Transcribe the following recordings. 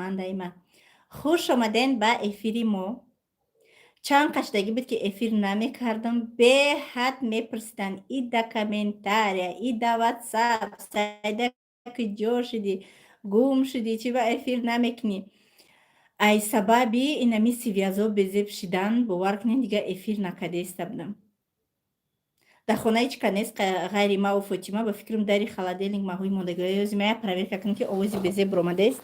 Командаи ма, хуш омаден ба эфири мо. Чанд қаштагӣ буд, ки эфир намекардам. Беҳад мепурсиданд и да комментария, и да Ватсап: «Сайда, куҷо шудӣ, гум шудӣ, чӣ ба эфир намекунӣ?» Ай сабаби инами связо безеб шидан, бовар кунед, дига эфир накардаиста будам. Дар хона ҳеч ка нест ғайри маву Фотима. Ба фикрам, дари холодильник маҳои мондагиҳои мая проверка кунем, ки овози безеб баромадааст.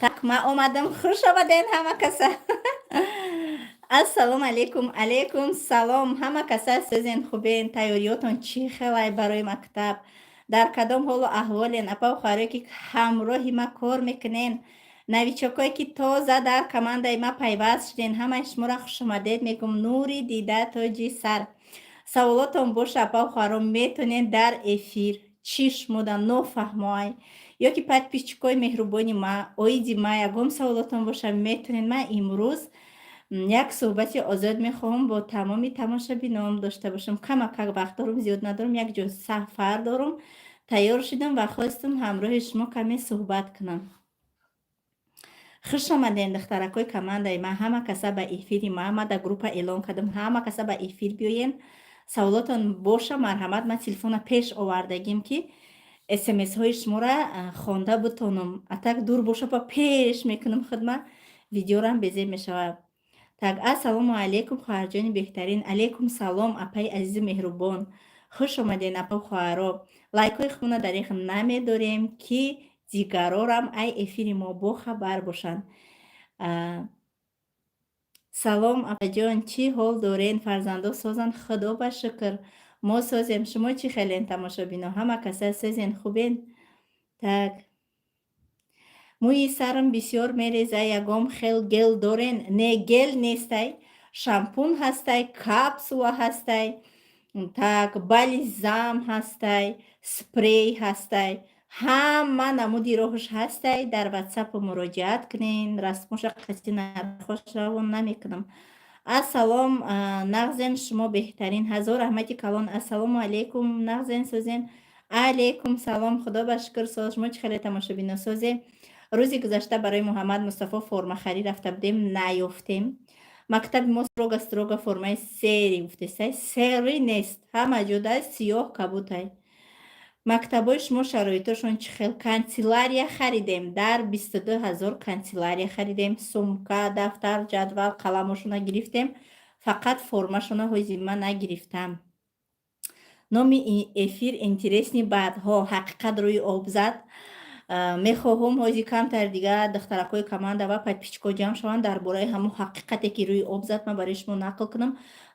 Так, ман омадам. Хуш омаден, ҳама каса. Ассалому алайкум. Алайкум салом, ҳама каса. Сӯзен, хубен? Тайёриётон чӣ хелай барои мактаб? Дар кадом ҳолу аҳволен, апау хоҳаре, ки ҳамроҳи ма кор мекунен, новичокое, ки тоза дар командаи ма пайваст шуден, ҳамаи шуморо хушомадед мегӯм. Нури дида, тоҷи сар. Саволотон боша, апау хоҳаро, метонен дар эфир, чӣ шумода нофаҳмоай ё ки подписчикои меҳрубони ма, оиди ма ягон саволотон боша, метонед. Ман имрӯз як суҳбати озод мехоҳам бо тамоми тамошобинон дошта бошам. Камакак вақт дорум, зиёд надорам, як ҷо сафар дорум. Тайёр шудам ва хостам ҳамроҳи шумо каме суҳбат кунам. Хуш омаден, духтаракои командаи ман, ҳама каса ба эфири ма. Ма дар группа эълон кардам, ҳама каса ба эфир биёен. Саволотон боша, марҳамат. Ман телефона пеш овардагим, ки смсҳои шуморо хонда бутонам. А так дур боша, па пеш мекунам худма, видеорам безеб мешавад. Так, ассалому алайкум, хоҳарҷони беҳтарин. Алайкум салом, апаи азизу меҳрубон. Хуш омаден, апа, хоҳаро. Лайкҳои худмона дареғ намедорем, ки дигарорам ай эфири мо бохабар бошанд. Салом, апаҷон, чӣ ҳол дорен? Фарзандо созанд? Худо ба шукр, мо созем. Шумо чӣ хелен, тамошобино? Ҳама каса созен, хубен? Так, мӯи сарам бисёр мереза, ягон хел гел дорен? Не, гел нестай, шампун ҳастай, капсула ҳастай, так, бальзам ҳастай, спрей ҳастай, ҳама намуди роҳш ҳастай. Дар Ватсапу муроҷиат кунен. Расмоша қасди нархош равон намекунам. Ассалом, нағзен? Шумо беҳтарин, ҳазор раҳмати калон. Ассалому алайкум, нағзен, сӯзен? Алайкум салом, худо ба шукр, соз. Шумо чӣ хеле, тамошобино, созе? Рӯзи гузашта барои Муҳаммад Мустафо формахарӣ рафта будем, наёфтем. Мактаби мо строго строго формаи серый гуфтесай, серый нест, ҳама ҷода сиёҳ, кабутай. Мактабҳои шумо шароитошон чӣ хел? Канцелярия харидем, дар 22 000 канцелярия харидем, сумка, дафтар, ҷадвал, қаламошона гирифтем, фақат формашона ҳози ман нагирифтам. Номи эфир интересный, баъдҳо ҳақиқат рӯи об зад. Мехоҳум ҳози камтар дига духтаракҳои команда ва подписчикҳо ҷамъ шаванд, дар бораи ҳамон ҳақиқате, ки рӯи об зад, ман барои шумо нақл кунам.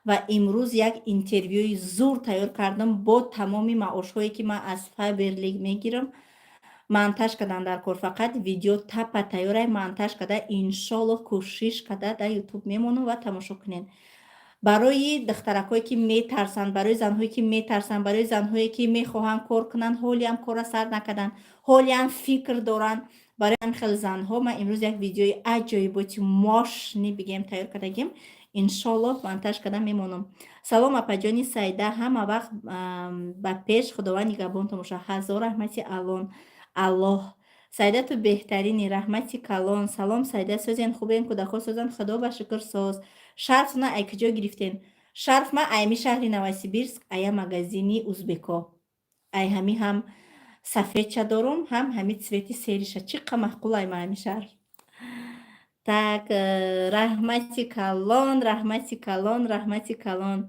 Ва имрӯз як интервюи зур тайёр кардам бо тамоми маошҳое, ки ман аз Фаберлик мегирам. Монтаж кардан дар кор, фақат видео тапа тайёрай, монтаж карда, иншоллоҳ, кӯшиш карда дар Ютуб мемонам ва тамошо кунед. Барои духтаракҳое, ки метарсанд, барои занҳое, ки метарсанд, барои занҳое, ки мехоҳанд кор кунанд, ҳолиам корра сар накарданд, ҳолиам фикр доранд, барои ҳамин хел занҳо ман имрӯз як видеои аҷоиботи мощный бигем тайёр кардагим. Иншоллоҳ, монтаж карда мемонам. Салом, апаҷони Сайда, ҳама вақт ба пеш, Худованд нигаҳбонтон бошад. Ҳазор раҳмати аллон аллоҳ. Сайда, ту беҳтарини, раҳмати калон. Салом, Сайда, созен, хубен? Кӯдакҳо созанд? Худо ба шукр, соз. Шарфна ай куҷо гирифтен? Шарф ма айми шаҳри Новосибирск, ая магазини узбеко. Ай ҳами ҳам сафедча дорум, ҳам ҳами цвети серыйша. Чӣ қа маъқул ай ма ҳами шарф. Так, раҳмати калон, раҳмати калон, раҳмати калон.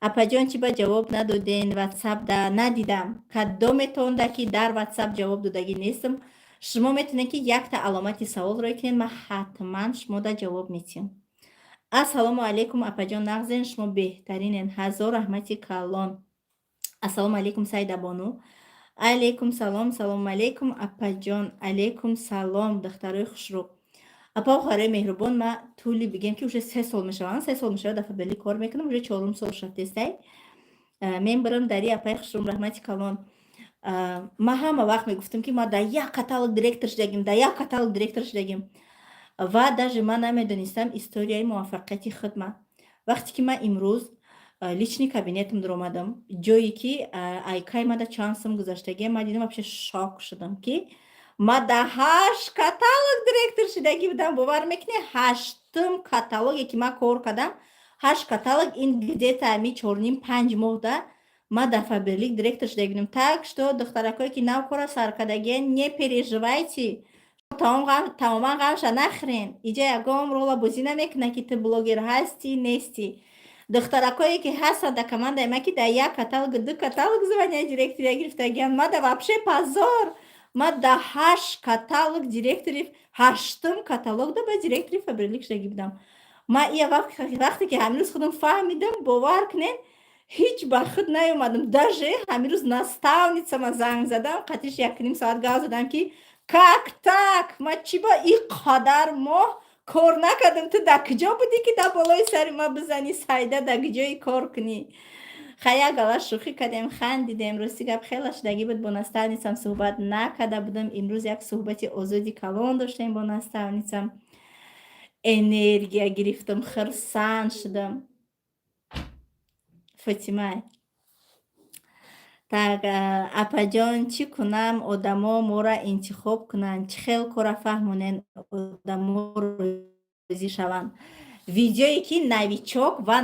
Апаҷон, чӣ ба ҷавоб надоден Ватсап? Да надидам кадометонда, ки дар Ватсап ҷавоб додагӣ нестам. Шумо метавонед, ки якта аломати савол рӯй кунед, ман ҳатман шумода ҷавоб метиҳам. Ассалому алайкум, апаҷон, нағзен? Шумо беҳтаринен, ҳазор раҳмати калон. Ассалому алайкум, Сайдабону. Алейкум салом, салому алейкум, апаҷон, алейкум салом, духтарои хушрӯ. Апа, хоҳарои меҳрубон, ма тӯли бигем, ки уже 3 сол мешаванд, 3 сол мешавад, дар Фаберлик кор мекунам, уже чорум сол шуд тестай. Мебарам дари апаи хушрӯм, раҳмати калон. Ма ҳама вақт мегуфтам, ки ма дар як каталог директор шудагим, дар як каталог директор шудагим, ва даже ман намедонистам историяи муваффақияти худма. Вақте ки ман имрӯз личный кабинетам даромадам, ҷое ки айкай мада чанд сум гузаштагия, ман дидам, вообще шок шудам, ки ма дар ҳашт каталог директор шудагӣ будам. Бовар мекунед, ҳаштум каталоге ки ман кор кардам, ҳашт каталог, ин где-то ами 4,5, 5 моҳда ма дар Фаберлик директор шудагӣ будам. Так что, духтаракое ки нав кора саркардагия, не переживайте, тамоман ғамша нахӯрен. Иҷа ягон рола бозӣ намекунад, ки ту блогер ҳастӣ, нестӣ. Духтаракое ки ҳастанд дар командаи ма, ки дар як каталог, ду каталог звания директория гирифтагианд, ма да вообще позор. Ма дар ҳашт каталог директори, ҳаштум каталог да ба директори Фаберлик шудагӣ будам. Ма ия вақте ки ҳамин рӯз худам фаҳмидам, бовар кунед, ҳеҷ ба худ наёмадам. Даже ҳамин рӯз наставницама занг задам, қатиш 1,5 соат гап задам, ки как так, ма чӣ ба ин қадар моҳ кор накардам, ту дар куҷо будӣ, ки дар болои сари ма бизанӣ, Сайда, дар куҷои кор кунӣ? Хай, як гала шӯхӣ кардем, хандидем. Рости гап, хеле шудагӣ буд, бо наставницам суҳбат накарда будам. Имрӯз як суҳбати озоди калон доштем бо наставницам, энергия гирифтам, хурсанд шудам. Фотима, так, апаҷон, чӣ кунам, одамо моро интихоб кунанд? Чӣ хел кора фаҳмонен, одамо розӣ шаванд? Видеое ки новичок ва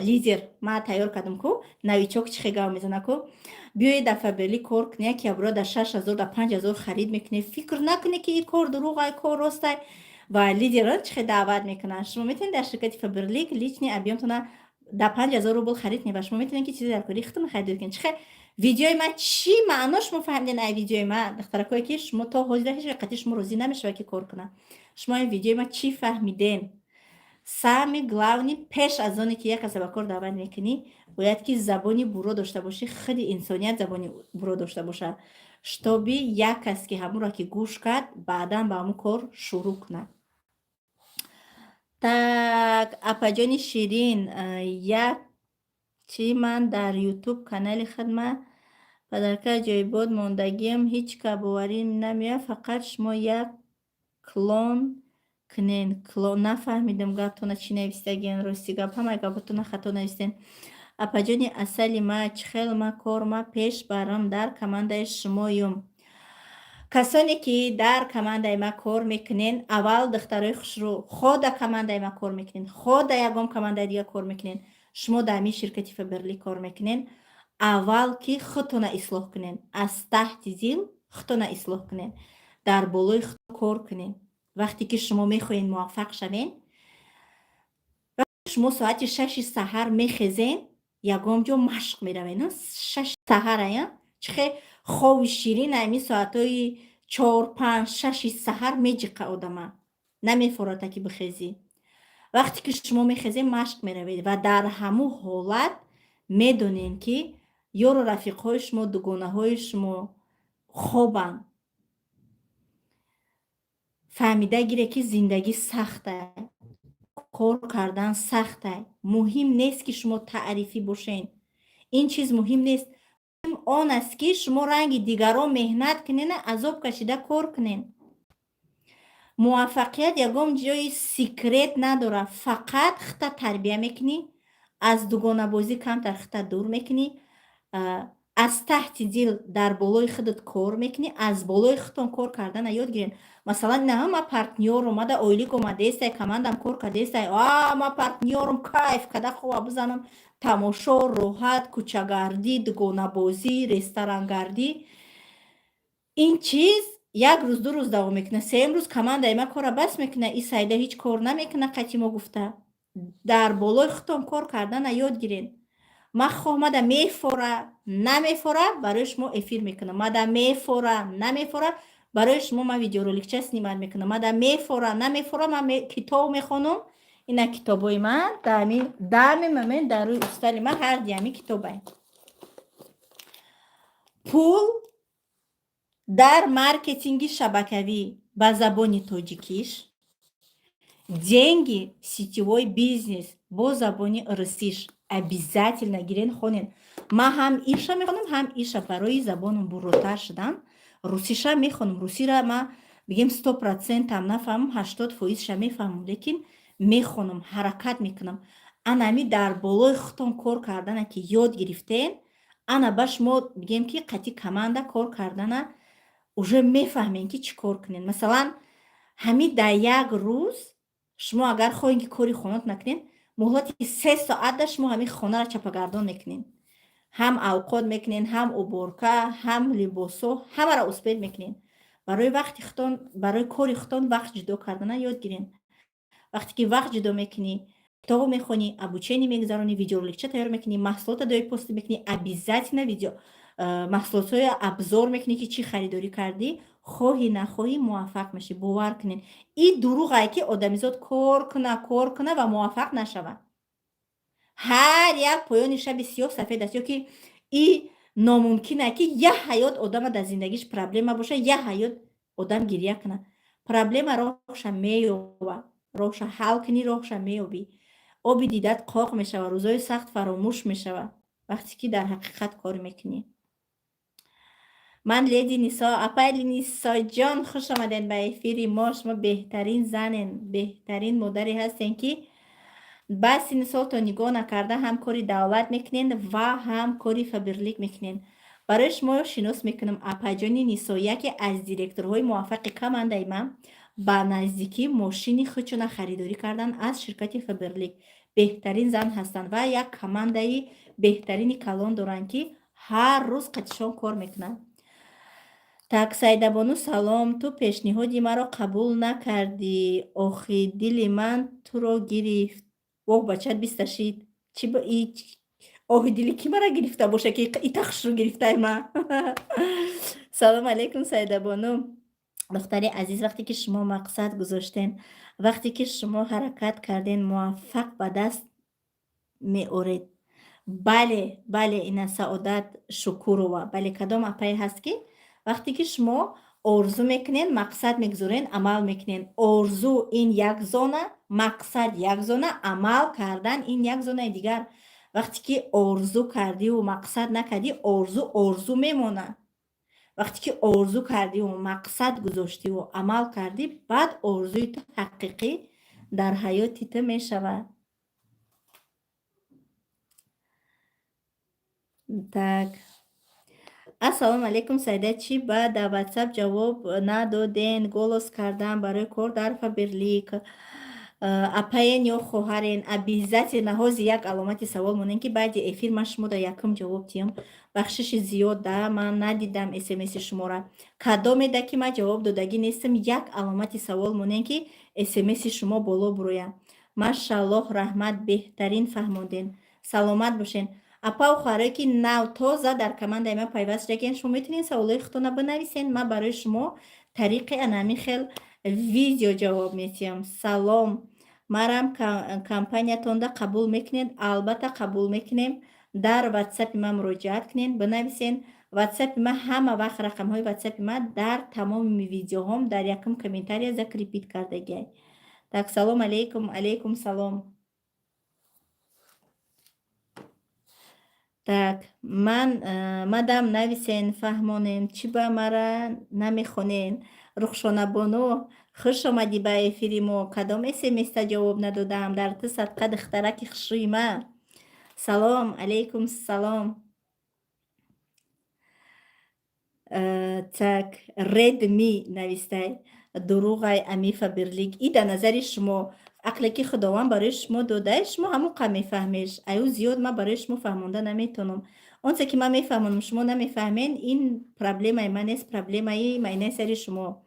лидер ма тайёр кардам ку, новичок чӣ хел гап мезана ку, биёед дар Фаберлик кор кунед, яке абро дар 6000, дар 5000 харид мекунед, фикр накунед, ки ин кор дурӯғай, кор ростай. Ва лидерон чӣ хел даъват мекунанд? Шумо метавонед дар ширкати Фаберлик личный объемтона дар 5000 рубл харид кунед ва шумо метавонед, ки чизе дар кори худтон харидорӣ кунед. Чӣ хел видеои ман, чӣ маъно шумо фаҳмиден ай видеои ман, духтаракое ки шумо то ҳозира ҳеҷ қати шумо розӣ намешавад, ки кор кунад? Шумо ин видеои ман чӣ фаҳмиден? Самый главный, пеш аз оне ки як каса ба кор даъват мекунӣ, бояд ки забони буро дошта бошӣ, худи инсоният забони буро дошта бошад, чтобы як кас ки ҳамонро ки гӯш кард, баъдан ба ҳамон кор шурӯъ кунад. Так, апаҷони ширин, як чӣ, ман дар Ютуб канали худма падарка ҷойбод мондагиам, ҳеҷ ка боварӣ намеояд, фақат шумо як клон кунен. Клон, нафаҳмидам гаптона, чӣ навистагиен. Рости гап, ҳамаи гапотона хато навистен. Апаҷони асали ма, чӣ хел ма кор ма пеш барам, дар командаи шумоюм? Касоне ки дар командаи ма кор мекунен, аввал, духтарои хушрӯ, хо дар командаи ма кор мекунен, хо дар ягон командаи дига кор мекунен, шумо дар ҳамин ширкати Фаберлик кор мекунен, аввал ки худтона ислоҳ кунен, аз таҳти зил худтона ислоҳ кунен, дар болои худ кор кунен. Вақте ки шумо мехоҳед муваффақ шавен, шумо соати 6-и саҳар мехезен, ягон ҷо машқ меравен. 6-и саҳарая, чӣ хел хови ширин, ҳамин соатҳои 4, 5, 6-и саҳар меҷиқа одама, намефората, ки бихезӣ. Вақте ки шумо мехезед, машқ меравед ва дар ҳамун ҳолат медонем, ки ёру рафиқҳои шумо, дугонаҳои шумо хобанд. Фаҳмида гире, ки зиндагӣ сахта, кор кардан сахта. Муҳим нест, ки шумо таърифӣ бошед, ин чиз муҳим нест. Он аст, ки шумо ранги дигарон меҳнат кунена, азоб кашида кор кунед. Муваффақият ягон ҷои секрет надорад. Фақат худта тарбия мекунӣ, аз дугонабозӣ камтар худта дур мекунӣ, аз таҳти дил дар болои худат кор мекунӣ. Аз болои худтон кор кардана ёд гиред. Масалан, на ма партнёр омада, ойлик омадестай, командам кор кардестай, а ма партнёрам, кайф када, хова бизанам, тамошо, роҳат, кӯчагардӣ, дугонабозӣ, ресторангардӣ. Ин чиз як рӯз, 2 рӯз давом мекунад, сеюм рӯз командаи ма кора бас мекунад, и Сайда ҳеҷ кор намекунад қати мо гуфта. Дар болои худтон кор кардана ёд гиред. Ман хоҳ мада мефора, намефора, барои шумо эфир мекунам, мада мефора, намефора, барои шумо ман видеороликча снимать мекунам, мада мефора, намефора, ман китоб мехонам. Ина китобҳои ман дар ҳамин момент дар рӯи устали ман ҳар ди ҳамин китобай. Пул Дар маркетинги шабакавӣ ба забони тоҷикиш, «Деньги, сетевой бизнес» бо забони русиш обязательно гирен, хонен. Ман ҳам иша мехонам, ҳам иша барои забоном буротар шудан русиша мехонам. Русира ма, бигем, 100% ам нафаҳмам, 80 фоизша мефаҳмам, лекин мехонам, ҳаракат мекунам. Анами дар болои худтон кор кардана ки ёд гирифтен, ана ба шумо, бигем, ки қати команда кор кардана уже мефаҳмем, ки чӣ кор кунед. Масалан, ҳамин дар як рӯз шумо агар хоҳем, ки кори хонат накунед, муҳлати 3 соат да шумо ҳамин хонаро чапагардон мекунед, ҳам авқот мекунед, ҳам уборка, ҳам либосо, ҳамаро успеть мекунед. Барои вақти худтон, барои кори худтон вақт ҷудо кардана ёд гирен. Вақте ки вақт ҷудо мекунӣ, китобо мехонӣ, обучение мегузаронӣ, видеороликча тайёр мекунӣ, маҳсулота дои пост мекунӣ, обязательно видео маҳсулотҳои обзор мекунӣ, ки чӣ харидорӣ кардӣ, хоҳӣ нахоҳӣ, муваффақ мешӣ. Бовар кунед, ин дурӯғае, ки одамизод кор куна, кор куна ва муваффақ нашавад. Ҳар як поёни шаби сиёҳ сафед аст. Ё ки и номумкин ки як ҳаёт одама дар зиндагиш проблема боша, як ҳаёт одам гиря кунад. Проблема роҳша меёбад, роҳша ҳал кунӣ, роҳша меёбӣ. Оби дидат қоқ мешавад, рӯзҳои сахт фаромӯш мешавад, вақте ки дар ҳақиқат кор мекунӣ. Ман Леди Нисо. Апай Нисоҷон, хуш омадед ба эфири мо. Шумо беҳтарин занен, беҳтарин модаре ҳастен, ки ба синни солтон нигоҳ накарда, ҳам кори давлат мекунед ва ҳам кори Фаберлик мекунед. Барои шумо шинос мекунам: апаҷони Нисо, яке аз директорҳои муваффақи командаи ман, ба наздикӣ мошини худшона харидорӣ карданд аз ширкати Фаберлик. Беҳтарин зан ҳастанд ва як командаи беҳтарини калон доранд, ки ҳар рӯз қатишон кор мекунанд. Так, Саидабону, салом. Ту пешниҳоди маро қабул накардӣ, охи дили ман туро гирифт. Воҳ, бачат бисташид. Чи оҳи дили ки мара гирифта боша, ки итахшро гирифтай ма? Салом алейкум, Саидабону, духтари азиз. Вақте ки шумо мақсад гузоштен, вақте ки шумо ҳаракат карден, муваффақ ба даст меоред. Бале, бале, ина Саодат Шукурова. Бале, кадом апае ҳаст, ки вақте ки шумо орзу мекунед, мақсад мегузоред, амал мекунед. Орзу ин як зона, мақсад як зона, амал кардан ин як зонаи дигар. Вақте ки орзу кардиву мақсад накардӣ, орзу орзу мемонад. Вақте ки орзу кардиву мақсад гузоштиву амал кардӣ, баъд орзуи ту ҳақиқӣ дар ҳаёти ту мешавад. Так, ассалому алайкум, Саида. Чӣ ба дар Ватсап ҷавоб надоден? Голос кардам барои кор дар Фаберлик. Апаен ё хоҳарен? Обязательно ҳозир як аломати савол монем, ки баъди эфир ман шумо дар якум ҷавоб диҳам. Бахшиши зиёд да, ман надидам смси шуморо. Кадомеда ки ман ҷавоб додагӣ нестам, як аломати савол монем, ки смси шумо боло бурояд. Машаллоҳ, раҳмат, беҳтарин фаҳмонден, саломат бошен. Апау хоҳарое, ки нав тоза дар командаи ман пайваст шудагиен, шумо метавонед саволҳои худтонро бинависен, ман барои шумо тариқи анами хел видео ҷавоб медиҳам. Салом, марам компаниятонда қабул мекунед? Албатта, қабул мекунем. Дар Ватсапи ман муроҷиат кунед, бинависен. Ватсапи ман ҳама вақт, рақамҳои Ватсапи ман дар тамоми видеоҳом дар якум комментария закрепить кардагиай. Так, салом алейкум. Алейкум салом. Так, ман мадам нависен, фаҳмонем, чӣ ба мара намехонен? Рухшонабону, хуш омадӣ ба эфири мо. Кадом смста ҷавоб надодам? Дар ту садқа, духтараки хушрӯи ман. Салом алейкум, салом. Так, Редми навистай: дурӯғай ами Фаберлик. И дар назари шумо, ақле ки Худованд барои шумо додай, шумо ҳамон қа мефаҳмеш. Аю зиёд ман барои шумо фаҳмонда наметавонам. Онче ки ман мефаҳмонам, шумо намефаҳмен, ин проблемаи ман нест, проблемаи майнаи сари шумо.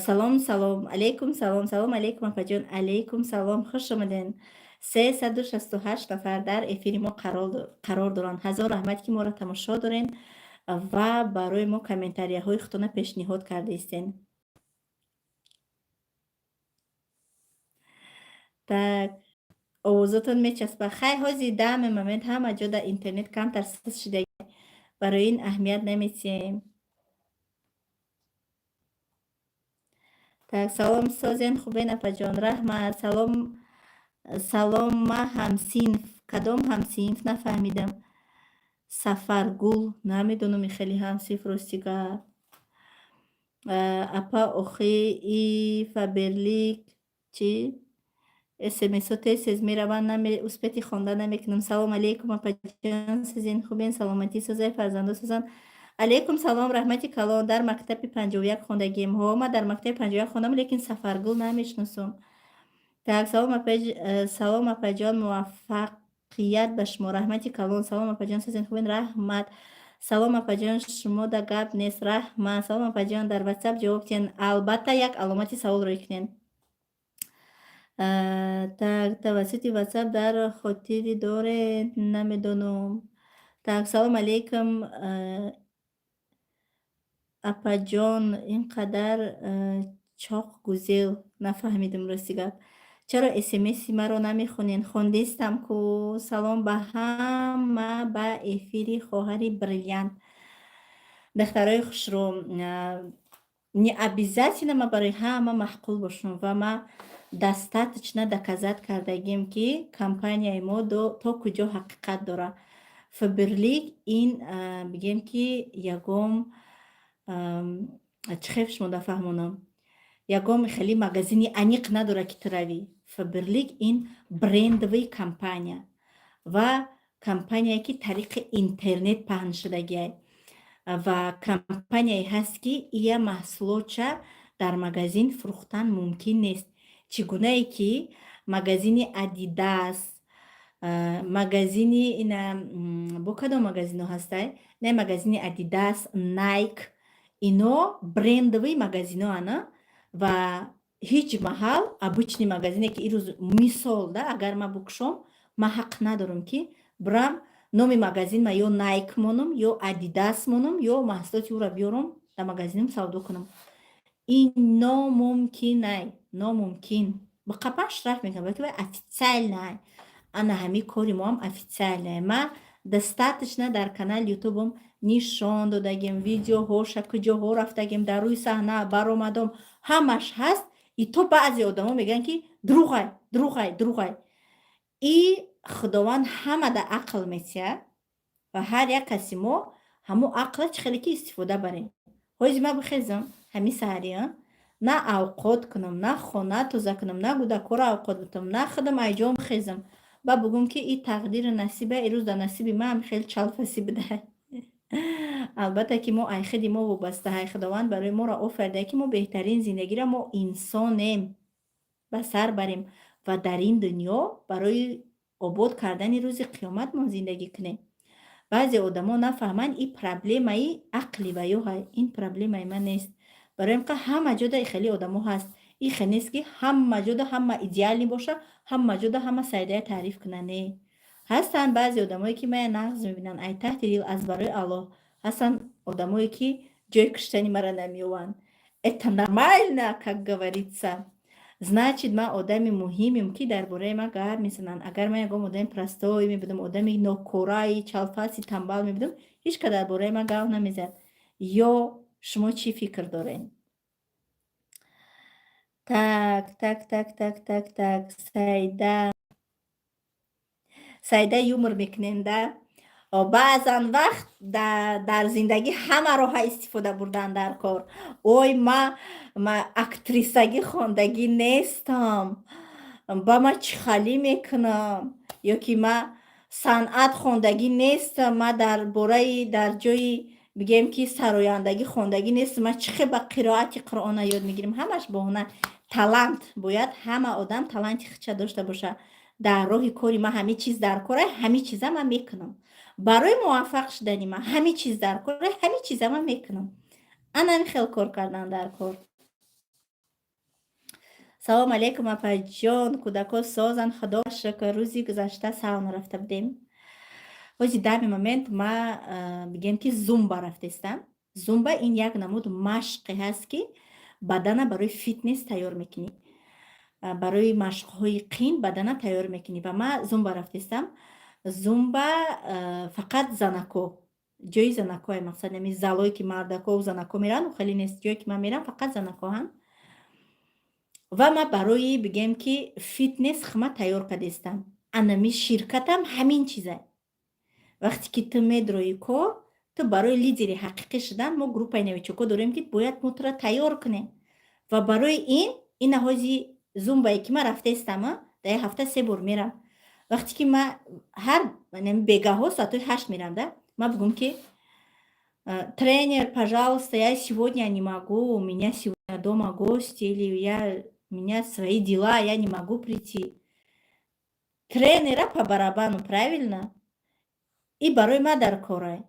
Салом, салом алейкум, салом, салом алейкум, апаҷон. Алейкум салом, хуш омаден. 368 нафар дар эфири мо қарор доранд. Ҳазор раҳмат, ки моро тамошо дорен ва барои мо комментарияҳои худтона пешниҳод кардаистен. Так, овозотон мечаспад. Хай, ҳози дами момент ҳама ҷо дар интернет камтар сиз шуда, барои ин аҳамият наметиҳем. Так, салом, созен, хубен, апаҷон? Раҳмат. Салом, салом, ма ҳамсинф. Кадом ҳамсинф, нафаҳмидам. Сафаргул, намедонам, хеле ҳамсинф, рости гап. Апа, охи и Фаберлик чӣ? СМСҳо тез тез мераванд, успеть хонда намекунам. Салом алейкум, апаҷон, сизин, хубен, саломатӣ созай, фарзандо созанд. Алейкум салом, раҳмати калон. Дар мактаби 51 хондагием. Ҳо, ман дар мактаби 51 хондам, лекин Сафаргул намешиносам. Так, салом, салом, апаҷон, муваффақият ба шумо, раҳмати калон. Салом, апаҷон, созен, хубен, раҳмат. Салом, апаҷон, шумо да гап нест, раҳмат. Салом, апаҷон, дар ватсап ҷавоб диҳен. Албатта, як аломати савол рӯй кунед. Так, тавассути ватсап дар хотири доред, намедонам. Так, салом алейкум, апаҷон, ин қадар чоқ гузел, нафаҳмидам, рости гап. Чаро СМСи маро намехонед? Хондистам ку. Салом ба ҳама, ба эфири хоҳари бриллиант. Духтарои хушрӯ, не обязательно ман барои ҳама маъқул бошам ва ман достаточно доказать кардагим, ки компанияи мо то куҷо ҳақиқат дорад. Фаберлик ин, бигем, ки ягон, чӣ хел шумо дафаҳмонам, ягон хеле магазини аниқ надорад, ки ту равӣ. Фаберлик ин брендовый компания ва компанияе, ки тариқи интернет паҳн шудагиай, ва компанияе ҳаст, ки ия маҳсулотша дар магазин фурӯхтан мумкин нест. Чӣ гунае ки магазини Адидас, магазини ина, бо кадом магазино ҳастай, не, магазини Адидас, Найк, ино брендовый магазиноана ва ҳеҷ маҳал обычный магазине, ки ирӯз мисол да, агар ман букушом, ман ҳақ надорам, ки бирам, номи магазинма ё Найк монам, ё Адидас монам, ё маҳсулоти ӯро биёрам, дар магазинам савдо кунам. Ин номумкинай, номумкин. Ба қапан штраф мекунам, балки вай официальный. Ана ҳамин кори моам официальный. Ман достаточно дар канали ютубам нишон додагим, видеоҳоша, куҷоҳо рафтагим, дар рӯи саҳна баромадом, ҳамаш ҳаст. И то баъзе одамо мегӯянд, ки дурӯғай, дурӯғай, дурӯғай. И Худованд ҳамада ақл метиҳад ва ҳар як каси мо ҳамун ақла чӣ хеле ки истифода барем. Ҳози ман бихезам ҳамин саҳари, на авқот кунам, на хона тоза кунам, на кӯдакҳоро авқот бутам, на худам айҷом хезам, ба бугум, ки и тақдиру насиба, ирӯз дар насиби ман хеле чалфасӣ будай. Албатта, ки мо айхиди мо вобастаҳай. Худованд барои моро офаридае, ки мо беҳтарин зиндагиро, мо инсонем, ба сар барем ва дар ин дунё барои обод кардани рӯзи қиёмат мо зиндагӣ кунем. Баъзе одамо нафаҳманд, ин проблемаи ақли ва ё ин проблемаи ман нест. Барои ин ҳама ҷода хеле одамо ҳаст. Ин хел нест, ки ҳама ҷода ҳама идеальный боша, ҳама ҷода ҳама Саидая таъриф кунад. Не, ҳастанд баъзе одамое, ки мая нағз мебинанд, ай таҳти дил, аз барои Аллоҳ. Ҳастанд одамое, ки ҷои куштани мара намеёванд. Это нормально, как говорится. Значит, ман одами муҳимем, ки дар бораи ман гап мезананд. Агар ман ягон одами простой мебудам, одами нокораи, чалфаси, тамбал мебудам, ҳеҷ кас дар бораи ман гап намезад. Ё шумо чӣ фикр доред? Так, так, так, так, так, так, Саида, Саида, юмор мекунем да. Баъзан вақт дар зиндагӣ ҳама роҳа истифода бурдан дар кор. Ой, ма актрисагӣ хондагӣ нестам, ба ма чӣ халӣ мекунам, ё ки ма санъат хондагӣ нестам, ма дар бораи, дар ҷои, бигем, ки сарояндагӣ хондагӣ нестам, ма чӣ хел ба қироати Қуръона ёд мегирем? Ҳамаш баҳона. Талант бояд, ҳама одам таланти худша дошта бошад. Дар роҳи кори ман ҳамин чиз дар кора, ҳамин чиза ман мекунам. Барои муваффақ шудани ман ҳамин чиз дар кора, ҳамин чиза ман мекунам. Ана ҳамин хел кор кардан дар кор. Салом алейкум, апаҷон, кӯдако созанд, Худо шукр. Рӯзи гузашта сауна рафта будем. Ҳози данный момент ма, бигем, ки зумба рафтестам. Зумба ин як намуд машқе ҳаст, ки бадана барои фитнес тайёр мекунӣ, барои машқҳои қин бадана тайёр мекунӣ. Ва ман зумба рафтестам. Зумба фақат занако, ҷои занакое, мақсад ами залое, ки мардако занако мераванд, хеле нест. Ҷое ки ман мерам, фақат занакоҳанд. Ва ман барои, бигем, ки фитнес хма тайёр кардестам. Анами ширкатам ҳамин чиза. Вақте ки ту медрои кор, ту барои лидери ҳақиқӣ шудан, мо группаи новичок ҳо дорем, ки бояд мо тура тайёр кунем. Ва барои ин инаҳози зумбае ки ман рафтаистама, дар як ҳафта се бор мерам. Вақте ки ман ҳар бегаҳо соатҳои 8 мерам, да, ман бигӯм, ки «Тренер, пожалуйста, я сегодня не могу, у меня сегодня дома гости» или «Я, у меня свои дела, я не могу прийти», тренера по барабану, правильно? И барои ман дар корай,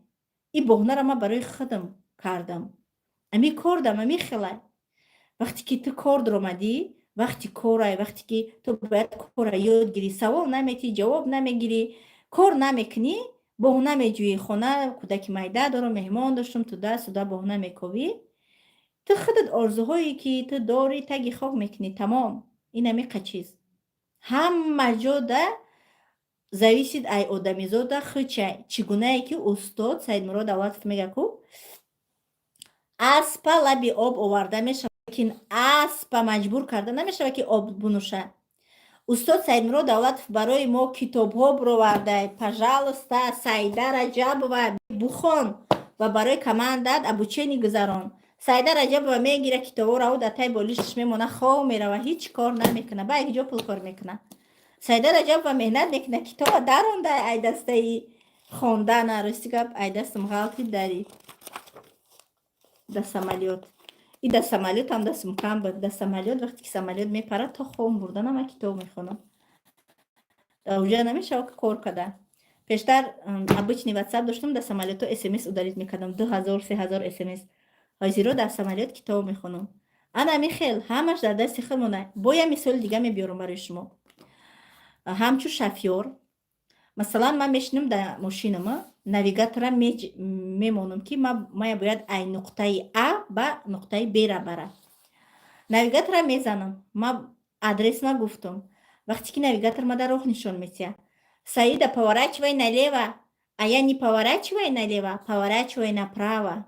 и боҳнара ман барои худам кардам. Ами кордам ами хелай. Вақте ки ту кор даромадӣ, вақти корай, вақте ки ту бояд кора ёд гирӣ, савол наметӣ, ҷавоб намегирӣ, кор намекунӣ, боҳна меҷӯӣ: хона, кӯдаки майда дорам, меҳмон доштам, туда суда боҳна мековӣ. Ту худат орзуҳое ки ту дорӣ, таги хок мекунӣ, тамом. Ин амиқа чиз ҳама ҷода зависит ай одамизода хучай. Чӣ гунае ки устод Саидмурод Давлатов мега ку: аспа лаби об оварда мешавад, лекин аспа маҷбур карда намешавад, ки об бинӯшад. Устод Саидмурод Давлатов барои мо китобҳо бировардай: «Пожалуйста, Саида Раҷабова, бухон ва барои командат обучение гузарон». Саида Раҷабова мегира китобҳоро, дар тай болишаш мемона, хов мерава, ҳеҷ кор намекуна, ба як ҷо пул кор мекуна. Саида Раҷабова меҳнат мекуна, китоба даронда ай дастаи хондана. Рости гап, ай дастам ғалтид дари да самолёт. И да самолётам дастам кам буд. Да самолёт, вақте ки самолёт мепарад, то хом бурданам, ман китоб мехонам. Дар уҷа намешава ки кор када. Пештар обычный ватсап доштам, дар самолётҳо смс удалить мекардам, 2000, 3000 смс. Ҳозиро дар самолёт китоб мехонам. Ана ами хел ҳамаш дар дасти худмона. Бо як мисоли дига мебиёрам барои шумо. Ҳамчун шофёр, масалан, ман мешинам дар мошинама, навигатора мемонам, ки ман бояд ай нуқтаи А ба нуқтаи Б ра барам. Навигатора мезанам, ман адресма гуфтам. Вақте ки навигатор мада роҳ нишон метиҳад: «Саида, поворачивай налево», а я не поворачивай налево, поворачивай направо.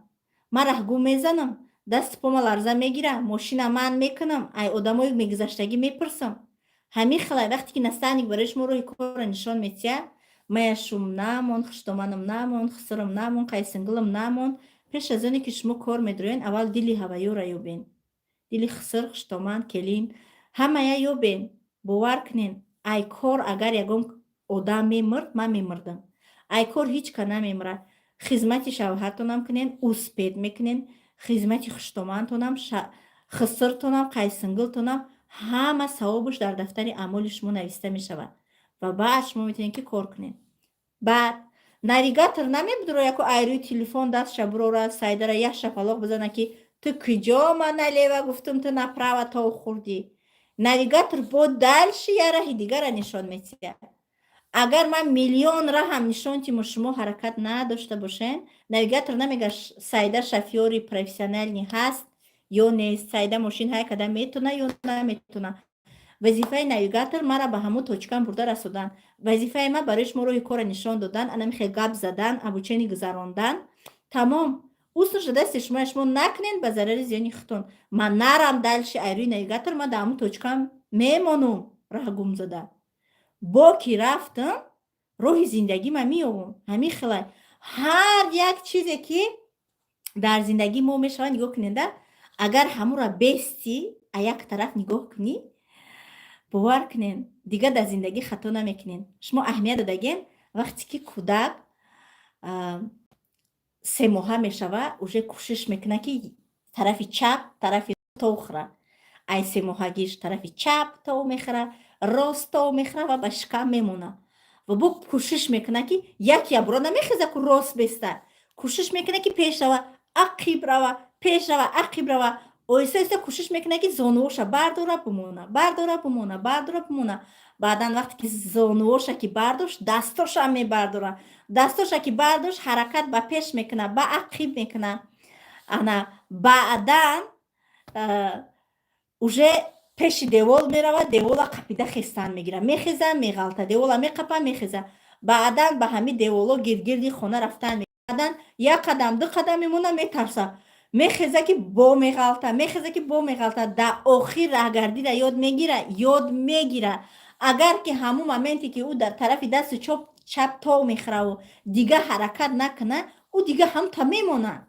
Ман раҳгум мезанам, дасту пома ларза мегира, мошина ман мекунам, ай одамои мегузаштагӣ мепурсам. Ҳамин хелай, вақте ки наставник барои шумо роҳи корро нишон метиҳад, мая шум намон, хуштоманам намон, хусурам намон, қайсингулам намон. Пеш аз оне ки шумо кор медроен, аввал дили ҳаваёра ёбен, дили хусур, хуштоман, келин, ҳамая ёбен. Бовар кунен, ай кор агар ягон одам мемурд, ман мемурдам. Ай кор ҳеҷ ка намемурад. Хизмати шавҳартонам кунен, успеть мекунен, хизмати хуштомантонам, хусуртонам, қайсингултонам, ҳама савобуш дар дафтари аъмоли шумо нависта мешавад ва баъд шумо метавонед, ки кор кунед. Баъд навигатор намебудро яко ай рӯи телефон дастша бурора, Сайдара як шапалоқ бизана, ки «Ту куҷо? Ман налево гуфтум, ту направо тов хӯрдӣ». Навигатор бо дальше я раҳи дигара нишон метиҳад. Агар ман миллион раҳам нишон тиму, шумо ҳаракат надошта бошен, навигатор намега Сайда шофёри профессиональный ҳаст ё нест, Сайда мошин ҳай када метона ё наметона. Вазифаи навигатор мара ба ҳамун точкам бурда расодан. Вазифаи ман барои шумо роҳи корро нишон додан, анами хел гап задан, обучение гузарондан, тамом. Устунша дасти шумо, шумо накунед, ба зарари зиёни худтон. Ман нарам дальше ай рӯи навигатор, ман дар ҳамун точкам мемонум раҳ гум зада. Бо ки рафтам, роҳи зиндагима меёбам. Ҳамин хелай ҳар як чизе ки дар зиндагии мо мешавад, нигоҳ кунеда, агар ҳамура бести, а як тараф нигоҳ кунӣ, бовар кунен, дигар дар зиндагӣ хато намекунен. Шумо аҳамият додагем, вақте ки кӯдак 3 моҳа мешава, уже кӯшиш мекунад, ки тарафи чап, тарафи тов хӯра. Ай 3 моҳагиш тарафи чап тов мехӯра, рост тов мехӯра ва ба шикам мемона. Ва бо кӯшиш мекунад, ки як ябро намехеза ку рост беста, кӯшиш мекунад, ки пеш рава, ақиб рава, пеш рава, ақиб рава. Оҳиста оҳиста кӯшиш мекунад, ки зонуоша бардора, бимона, бардора, бимона, бардора, бимона. Баъдан, вақте ки зонуоша ки бардошт, дастошам мебардора.Дастоша ки бардошт, ҳаракат ба пеш мекунад, ба ақиб мекунад. Ана баъдан уже пеши девол меравад, девола қапида хестан мегирад, мехеза, меғалта, девола меқапа, мехеза. Баъдан ба ҳамин деволо гирдгирди хона рафтан. Баъдан як қадам, ду қадам мемона, метарса, Мехеза, ки бо меғалта, мехеза, ки бо меғалта, дар охир раҳгардида ёд мегира, ёд мегира. Агар ки ҳамун моменте, ки ӯ дар тарафи дасти чап тов мехӯраву дига ҳаракат накуна, ӯ дига ҳамта мемонад.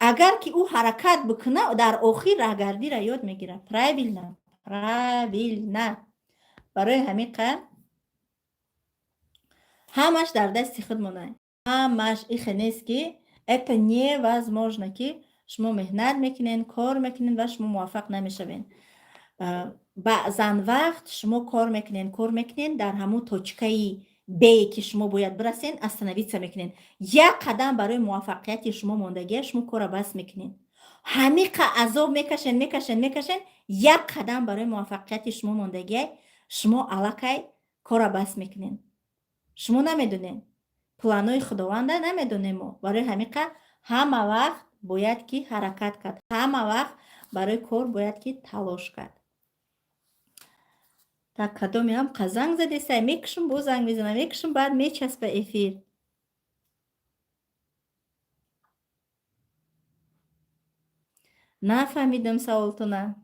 Агар ки ӯ ҳаракат бикуна, дар охир раҳгардиро ёд мегирад. Правильно, правильно. Барои ҳамин қадр ҳамаш дар дасти худмонад, ҳамаш. Ихе нест, ки это невозможно, ки шумо меҳнат мекунед, кор мекунед ва шумо муваффақ намешавед. Баъзан вақт шумо кор мекунед, кор мекунед, дар ҳамун точкаи бе, ки шумо бояд бирасен, остановиться мекунед. Як қадам барои муваффақияти шумо мондагия, шумо корро бас мекунед. Ҳамиқа азоб мекашен, мекашен, мекашен, як қадам барои муваффақияти шумо мондагия, шумо аллакай корро бас мекунед. Шумо намедонед, планҳои Худованда намедонем мо. Барои ҳамиқа ҳама вақт бояд ки ҳаракат кард, ҳама вақт барои кор бояд ки талош кард. Так, кадомеам занг задесай, мекушам, боз занг мезанам, мекушам, баъд мечаспа эфир. Нафаҳмидам саволтона.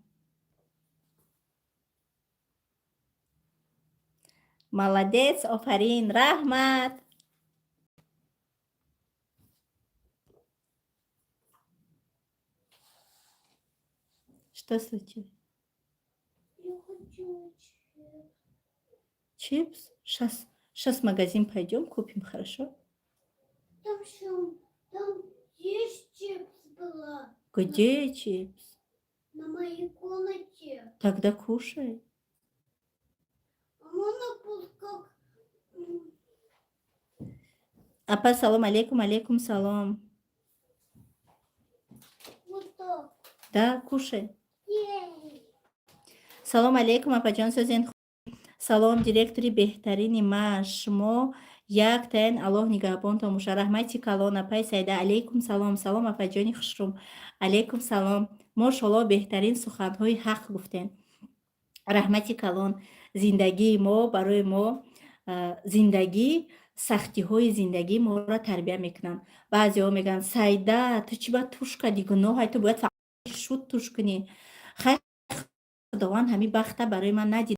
Молодец, офарин, раҳмат. Что случилось? Я хочу чипс. Чипс? Сейчас, сейчас в магазин пойдем, купим, хорошо? Там что, там есть чипс была? Где чипс? На моей комнате. Тогда кушай. А можно пусть как Апа, салом алейкум, алейкум салом. Вот так. Да, кушай. Ей. Салом алейкум, апаҷон, созен. Салом, директори беҳтарини ма, шумо як таин, Аллоҳ нигаҳбонтон боша. Раҳмати калон, апаи Саида. Алейкум салом, салом, апаҷони хушрӯм. Алейкум салом. Мошалло, беҳтарин суханҳои ҳақ гуфтем. Раҳмати калон. Зиндагии мо барои мо, зиндагӣ, сахтиҳои зиндагӣ моро тарбия мекунанд. Баъзеҳо мегӯянд: «Саида, ту чӣ бояд туш кардӣ? Гуноҳай, ту бояд фақат шуд туш кунӣ». Хай, Худованд ҳамин бахта барои ман надид,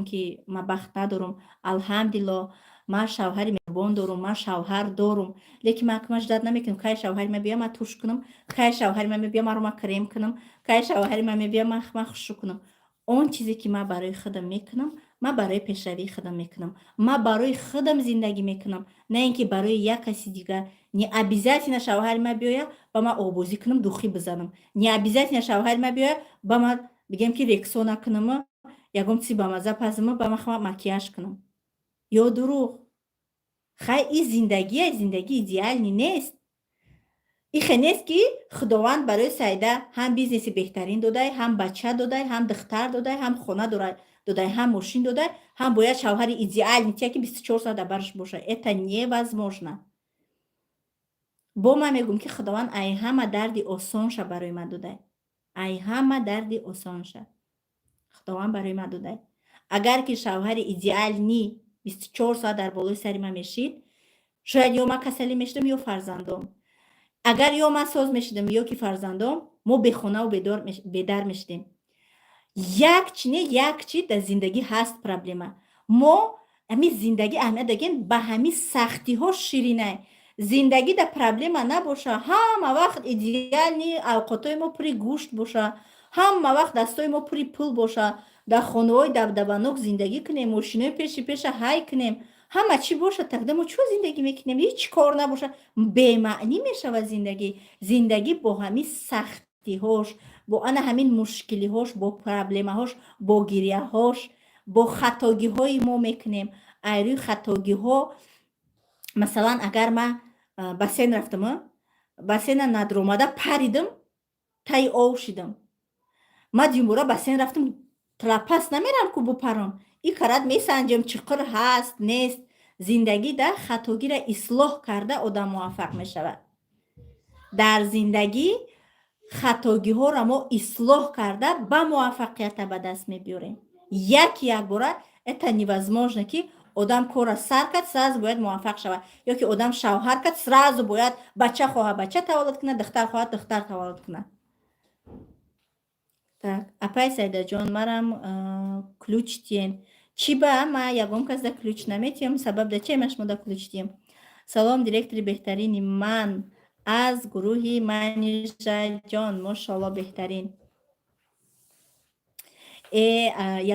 ки ман бахт надорам. Алҳамдулилло, ман шавҳари меҳрубон дорум, ман шавҳар дорум, лекин ман акмаш ждать намекунам, кай шавҳари ман биёя, ман туш кунам, кай шавҳари ман мебиёя, маро ман крем кунам, кай шавҳари ман мебиёя, ман хушрӯ кунам. Он чизе, ки ман барои худам мекунам, ман барои пешравии худам мекунам, ман барои худам зиндагӣ мекунам, на ин ки барои як каси дигар. Не обязательно шавҳари ман биёя, ба ман обозӣ кунам, духӣ бизанам. Не обязательно шавҳари ман биёя, ба ман бигем, ки Рексона кунаму ягон чизи бамазза пазиму ба ман макияж кунам. Ё дурӯғ? Хай, и зиндагия, зиндагӣ идеальный нест. Ихе нест, ки Худованд барои Саида ҳам бизнеси беҳтарин додай, ҳам бача додай, ҳам духтар додай, ҳам хона додай, ҳам мошин додай, ҳам бояд шавҳари идеальный тия, ки 24 соат дар бараш боша. Это невозможно. Бо ман мегӯм, ки Худованд ай ҳама дарди осонша барои ман додай, ай ҳама дарди осонша Худованд барои ман додай. Агар ки шавҳари идеальный 24 соат дар болои сари ман мешид, шояд ё ман касалӣ мешудам, ё фарзандом. Агар ё ман соз мешудам, ё ки фарзандом, мо бехонаву бедар мешудем. Як чи не, як чи дар зиндагӣ ҳаст проблема. Мо ҳамин зиндагӣ аҳамият дагем, ба ҳамин сахтиҳо ширинай. Зиндагӣ да проблема набоша, ҳама вақт идеальный, авқотҳои мо пури гӯшт боша, ҳама вақт дастои мо пури пул боша, дар хонаҳои дабдабанок зиндагӣ кунем, мошинои пеши пеша ҳай кунем, ҳама чӣ боша, тогда мо чӯ зиндагӣ мекунем? Ҳеҷ кор набоша, бемаънӣ мешавад зиндагӣ. Зиндагӣ бо ҳамин сахтиҳош, бо ана ҳамин мушкилиҳош, бо проблемаҳош, бо гиряҳош, бо хатогиҳои мо мекунем. Ай рӯи хатогиҳо, масалан, агар ман бассейн рафтам, бассейна надромада паридам, таи ов шидам, ман димбора бассейн рафтам, трапас намерам ку бупарам, и карат месанҷам, чиқир ҳаст, нест. Зиндагӣ да хатогиро ислоҳ карда одам муваффақ мешавад. Дар зиндагӣ хатогиҳоро мо ислоҳ карда ба муваффақията ба даст мебиёрем. Як якбора это невозможно, ки Одам корра сар кард, сразу бояд муваффақ шавад, ё ки одам шавҳар кард, сразу бояд бача хоҳад, бача таваллуд кунад, духтар хоҳад, духтар таваллуд кунад. Так, апай Сайдаҷон, марам ключ тиен. Чӣ ба ма ягон кас да ключ наметиҳам? Сабаб да че ма шумо да ключ тием? Салом, директори беҳтарини ман аз гурӯҳи Манижаҷон, мошоалло, беҳтарин.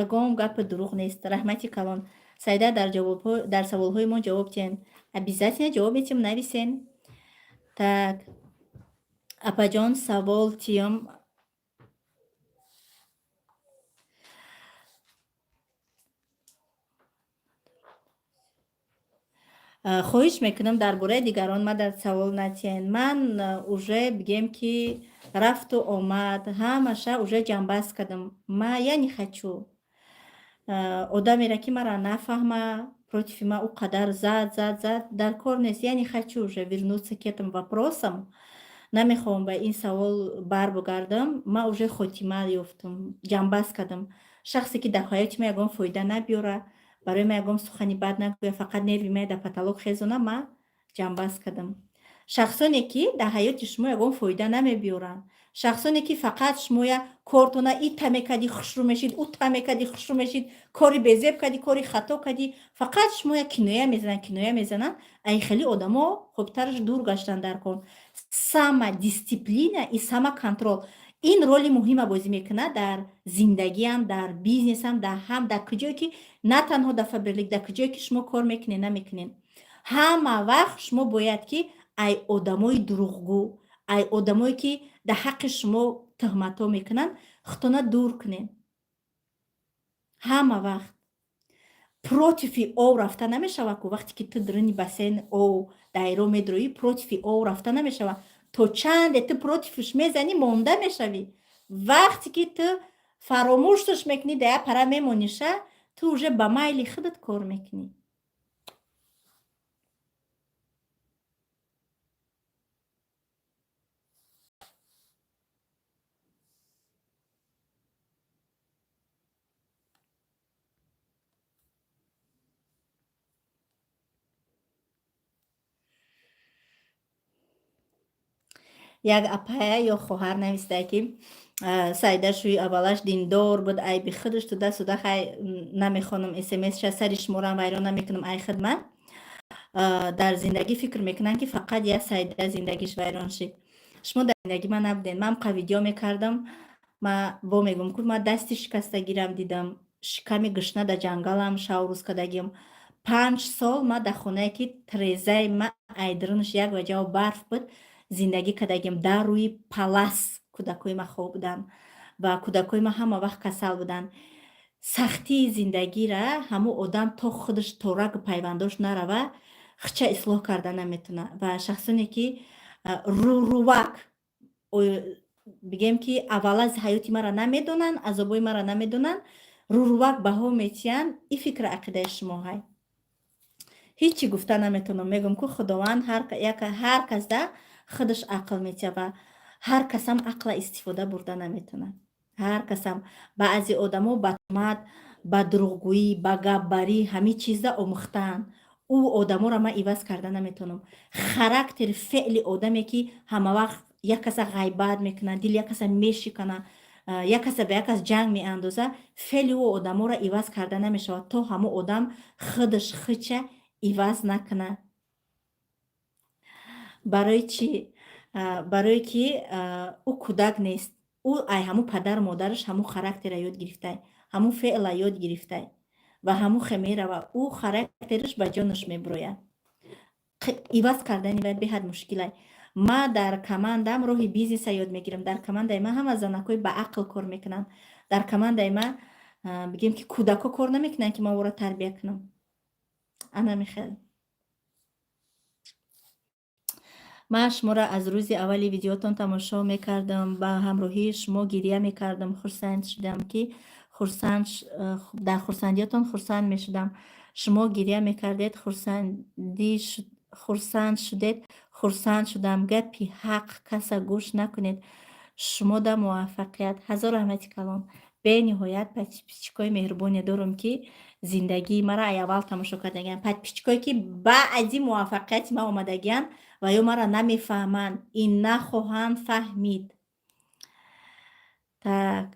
Ягон гапи дурӯғ нест, раҳмати калон. Сайда, дар саволҳои мо ҷавоб диҳен. Обязательно ҷавоб метиҳем, нависен. Так, апаҷон, савол тиём. Хоҳиш мекунам, дар бораи дигарон ма дар савол натиҳен. Ман уже, бигем ки, рафту омад ҳамаша уже ҷамъбаст кардам. Ма я не хочу одамеро, ки маро нафаҳма, против ма ӯ қадар зад, зад, зад, дар кор нест. Я не хочу уже вернуться к этим вопросам, намехоҳам ба ин савол барбигардам. Ма уже хотима ёфтам, ҷамъбаст кардам. Шахсе ки дар ҳаёти ма ягон фоида набиёра, барои ман ягон сухани бад нагӯя, фақат нерви мая дар потолок хезона, ма ҷамъбаст кардам. Шахсоне ки дар ҳаёти шумо ягон фоида намебиёранд, шахсоне ки фақат шумоя кортона ита мекардӣ, хушрӯ мешид, ута мекардӣ, хушрӯ мешид, кори безеб кардӣ, кори хато кардӣ, фақат шумоя киноя мезананд, киноя мезананд, ай хеле одамо хубтараш дур гаштан дар кор. Самодисциплина и самоконтроль ин роли муҳима бозӣ мекунад дар зиндагиам, дар бизнесам, дар ҳам дар куҷое ки, на танҳо дар Фаберлик, дар куҷое ки шумо кор мекунед, намекунед. Ҳама вақт шумо бояд ки ай одамои дурӯғгӯ, ай одамое ки дар ҳаққи шумо туҳматҳо мекунанд, худтона дур кунед. Ҳама вақт против и ов рафта намешавад ку. Вақте ки ту даруни бассейн ов дайро медроӣ, против и ов рафта намешавад. То чанде ту против ш мезанӣ, монда мешавӣ. Вақте ки ту фаромӯшташ мекунӣ, дар як пара мемониша, ту уже ба майли худат кор мекунӣ. Як апая ё хоҳар навистае, ки Сайда шӯи аввалаш диндор буд, айби худаш туда суда. Хай, намехонам смсша, сари шуморам вайрон намекунам. Ай хидмат дар зиндагӣ фикр мекунанд, ки фақат як Сайда зиндагиш вайрон шид. Шумо дар зиндагӣ ман набудем. Ман қа видео мекардам, ма бо мегӯм ку, ма дасти шикастагирам дидам, шиками гушна дар ҷангалам шаврӯз кардагим. 5 сол ма дар хонае, ки трезаи ма айдрунаш як ваҷао барф буд, зиндагӣ кардагим. Дар рӯи палас кӯдакҳои ма хоб буданд ва кӯдакҳои ма ҳама вақт касал буданд. Сахтии зиндагира ҳамун одам то худаш то рагу пайвандош нарава, хича ислоҳ карда наметавонад. Ва шахсоне ки рӯрувак, бигем ки, аввала ҳаёти маро намедонанд, азобҳои маро намедонанд, рӯрувак баҳо метиҳанд, и фикру ақидаи шумо ҳай. Ҳечи гуфта наметавонам. Мегӯям ку, Худованд ҳар касда худаш ақл метиҳад ва ҳар касам ақла истифода бурда наметавонад. Ҳар касам, баъзе одамо ба туҳмат, ба дурӯғгӯӣ, ба гапбарӣ ҳамин чизда омӯхтаанд. Ӯ одаморо ман иваз карда наметавонам. Характери, феъли одаме, ки ҳамавақт як каса ғайбат мекунад, дили як каса мешикана, як каса ба як кас ҷанг меандоза, феъли ӯ одаморо иваз карда намешавад, то ҳамон одам худаш хича иваз накунад. Барои чӣ? Барое ки ӯ кӯдак нест. Ӯ ай ҳамун падару модараш ҳамун характера ёд гирифтай, ҳамун феъла ёд гирифтай ва ҳамун хе мерава. Ӯ характераш ба ҷонаш мебурояд. Иваз кардани вай беҳад мушкилай. Ма дар командам роҳи бизнеса ёд мегирам. Дар командаи ман ҳама занакҳои ба ақл кор мекунанд. Дар командаи ман, бигем ки, кӯдакҳо кор намекунанд, ки ман ӯро тарбия кунам. Ана михел. Ман шуморо аз рӯзи аввали видеотон тамошо мекардам, ба ҳамроҳии шумо гиря мекардам, хурсанд шудам, ки хурсанд, дар хурсандиётон хурсанд мешудам. Шумо гиря мекардед, хурсанд шудед, хурсанд шудам. Гапи ҳақ каса гӯш накунед. Шумода муваффақият. Ҳазор раҳмати калон. Бениҳоят подписчикои меҳрубоне дорам, ки зиндагии маро ай аввал тамошо кардагианд. Подписчикое, ки баъди муваффақияти ман омадагианд ва ё маро намефаҳманд и нахоҳанд фаҳмид. Так.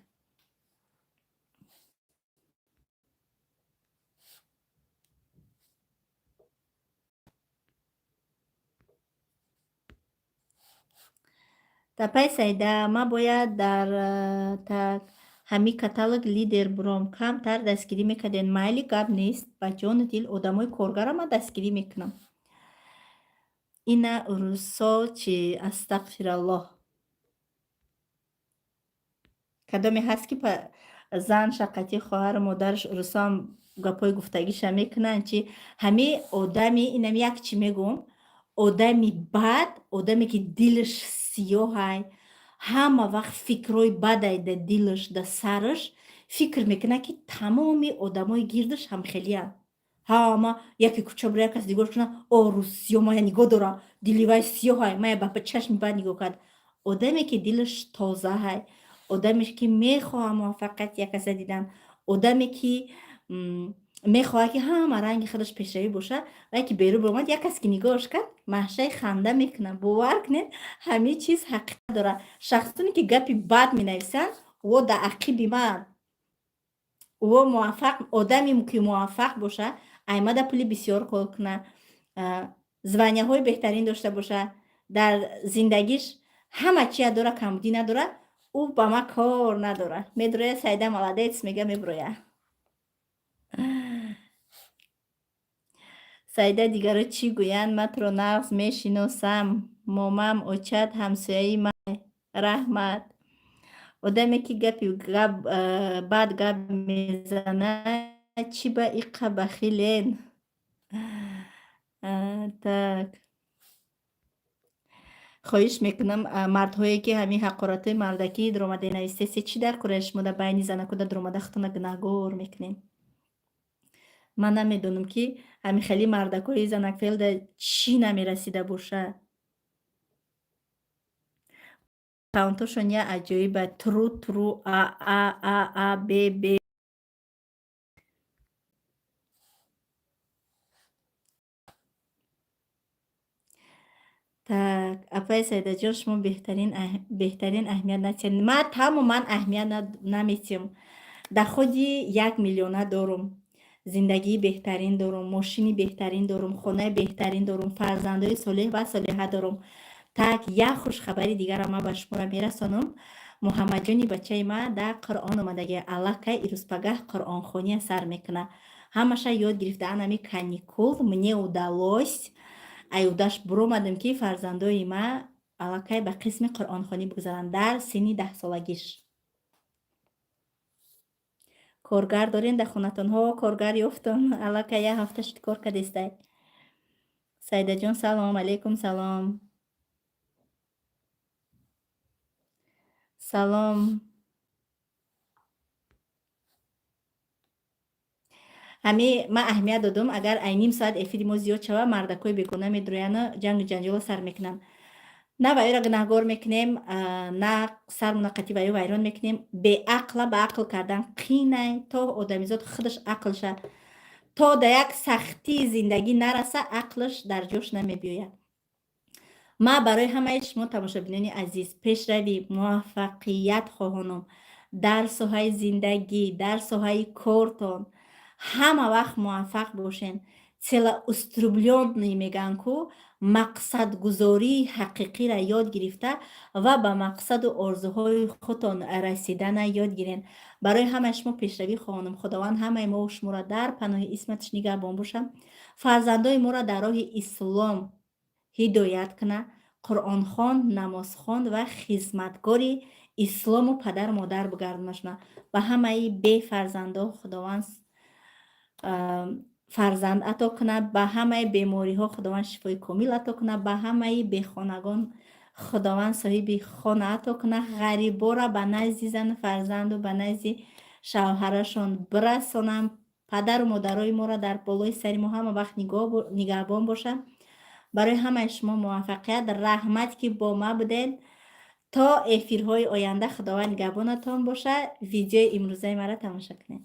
Апаи Саида, ман бояд дар так ҳами каталог лидер буром. Камтар дастгирӣ мекардед. Майли, гап нест. Ба ҷону дил одамои коргарам ман дастгирӣ мекунам. Ина урусо чи, астағфираллоҳ. Кадоме ҳаст, ки зан шақати хоҳару модараш урусоам гапҳои гуфтагиша мекунанд, чи ҳами одами инам як чӣ мегӯм: одами бад, одаме ки дилаш сиёҳай, ҳама вақт фикрҳои бадай да дилаш, да сараш, фикр мекунад, ки тамоми одамои гирдаш ҳамхелиянд. Ҳама яке кӯча бура, як кас нигоҳ кунад: «О, рӯз сиёҳ мая нигоҳ дора, дили вай сиёҳай, мая ба чашми бад нигоҳ кард». Одаме ки дилаш тозаҳай, одаме ки мехоҳад муваффақияти як каса дидан, одаме ки мехоҳад, ки ҳама ранги худаш пешравӣ бошад, вай ки берун баромад, як кас ки нигоҳаш кард, маҳшаи ханда мекунад. Бовар кунед, ҳамин чиз ҳақиқат дорад. Шахсоне ки гапи бад менависанд, во дар ақиби ман во муваффақ. Одаме ки муваффақ боша, аймада пули бисёр кор кунад, званияҳои беҳтарин дошта боша, дар зиндагиш ҳама чия дора, камбудӣ надорад, ӯ ба ман кор надорад. Медроя, «Саида молодец» мега, меброя. Саида, дигаро чӣ гӯянд, ман туро нағз мешиносам. Момам очат ҳамсояи ман. Раҳмат. Одаме ки гапи бад гап мезанад, чӣ ба иққа бахилен? Так, хоҳиш мекунам, мардҳое ки ҳамин ҳақоратҳои мардакӣ дуромада навистесе, чӣ дар кораи шумо дар байни занакуда дуромада худтона гунаҳгор мекунед? Ман намедонам, ки ҳамин хели мардакҳои занакфелда чӣ намерасида бошад. Аккаунтошон я аҷоиба: тру тру, а а а а, б б. Так, апаи Саидаҷон, шумо беҳтарин, аҳамият натиҳед. Ман тамоман аҳамият наметиҳам. Доходи 1 миллиона дорум, зиндагии беҳтарин дорум, мошини беҳтарин дорум, хонаи беҳтарин дорум, фарзандои солеҳ ва солиҳа дорум. Так, як хушхабари дигарам ман ба шуморо мерасонам. Муҳаммадҷони бачаи ман дар Қуръон омадагӣ, аллакай ирӯзпагаҳ қуръонхония сар мекунад. Ҳамаша ёд гирифта. Анами каникул мне удалось, аюдаш буромадем, ки фарзандои ман аллакай ба қисми қуръонхонӣ бигузаранд дар синни 10-солагиш. Коргар дорем дар хонатонҳо? Коргар ёфтам, аллакай як ҳафта шуд, кор кардестай. Саидаҷон, салом алейкум, салом, салом. Ҳами ман аҳамият додум: агар ай ним соат эфири мо зиёд шавад, мардакҳои бегона медрояну ҷангу ҷанҷоло сар мекунанд. На ваёро гунаҳгор мекунем, на сармона қатъи ваё вайрон мекунем. Беақла ба ақл кардан қинай. То одамизод худаш ақлша то да як сахтии зиндагӣ нараса, ақлаш дар ҷош намебиёяд. Ман барои ҳамаи шумо, тамошобинони азиз, пешравӣ, муваффақият хоҳонам дар соҳаи зиндагӣ, дар соҳаи кортон. Ҳама вақт муваффақ бошен. Целеустремлённый мегӯянд ку, мақсадгузории ҳақиқиро ёд гирифта ва ба мақсаду орзуҳои худтон расидана ёд гирен. Барои ҳамаи шумо пешравӣ хоҳонам. Худованд ҳамаи мо шуморо дар паноҳи исматаш нигаҳбон бошад, фарзандои моро дар роҳи ислом ҳидоят кунад, қуръонхон, намозхон ва хизматгори ислому падару модар бигардонашона. Ба ҳамаи бефарзандо Худованд фарзанд ато кунад, ба ҳамаи бемориҳо Худованд шифои комил ато кунад, ба ҳамаи бехонагон Худованд соҳиби хона ато кунад, ғарибора ба назди зану фарзанду ба назди шавҳарашон бирасонам. Падару модарои моро дар болои сари мо ҳама вақт нигаҳбон бошад. Барои ҳамаи шумо муваффақият. Раҳмат, ки бо ма будед. То эфирҳои оянда Худованд нигаҳбонатон бошад. Видеои имрӯзаи маро тамошо кунед.